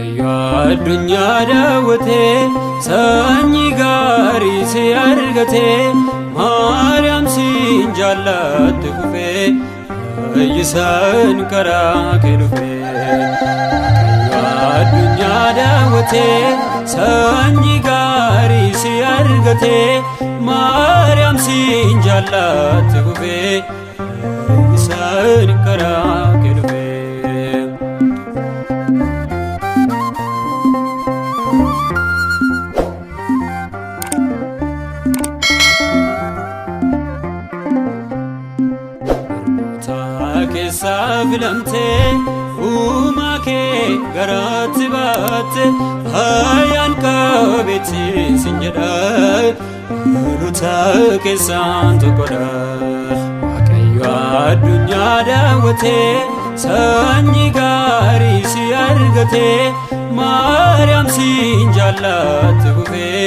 Addunyaa daawwatee sanyii gaarii si argatee Maariyaam siin jaallatti kufee fayyisaan karaa kee dhufee. Addunyaa daawwatee sanyii gaarii si argatee Maariyaam siin jaallatti kufee fayyisaan karaa kee dhufee. Keessaa filamtee uumaa kee garaatti baatte hayyaan qabeetti sin jedha haalota keessaan tokkodha. Waaqayyo addunyaa daawwatee sanyii gaarii si argatee Maariyaam siin jaallatti kufee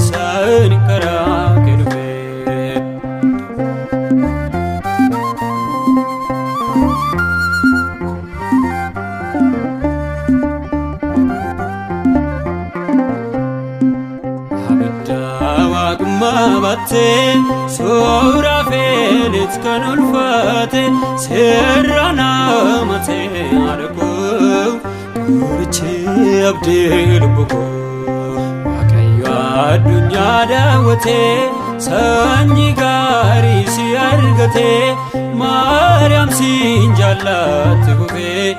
isaan karaa kee dhufee. Baattee suuraa feelit kan ulfaate seerra nama ta'e haadha koo qorichi abdii lubbu koo. Waaqayyo addunyaa daawwatee sanyii gaarii si argatee Maariyaam siin jaallatti kufee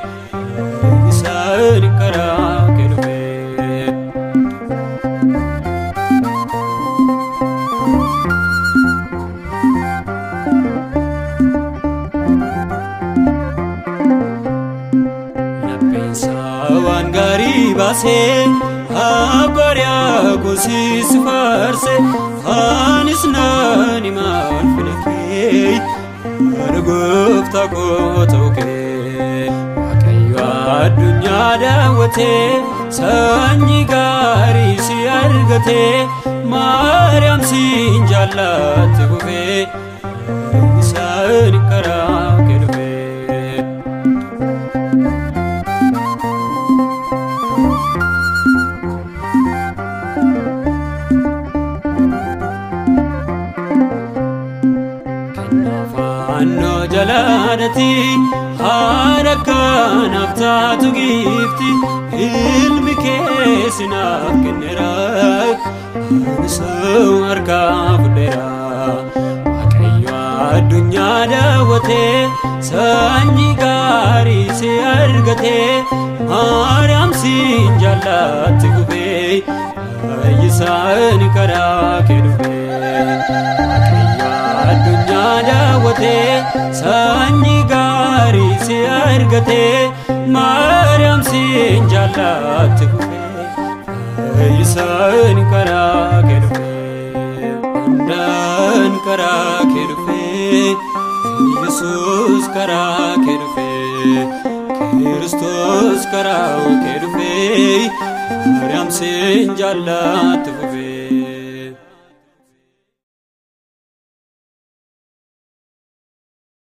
isaan karaa kee dhufee. Waan gaarii baasee abbariyaa gosis faarse anis naan maal filakee haadha gooftaa koo ta'uu kee. Waaqayyo addunyaa daawwatee sanyii gaarii si argatee Maariyaam siin jaallatti kufee isaan karaa kee dhufee. Fannoo jalaadhati haadha kanaaf taatu giifti ilmi kee sinaaf kenneera anis harkaa fudheera. Waaqayyo addunyaa daawwatee sanyii gaarii si argatee Maariyaam siin jaallatti kufee fayyisaan karaa kee dhufee. Addunyaa daawwatee sanyii gaarii si argatee Maariyaam siin jaallatti kufee fayyisaan karaa kee dhufee. Andaan karaa kee dhufee Yesuus karaa kee dhufee Kiristoos karaa kee dhufee Maariyaam siin jaallatti kufee.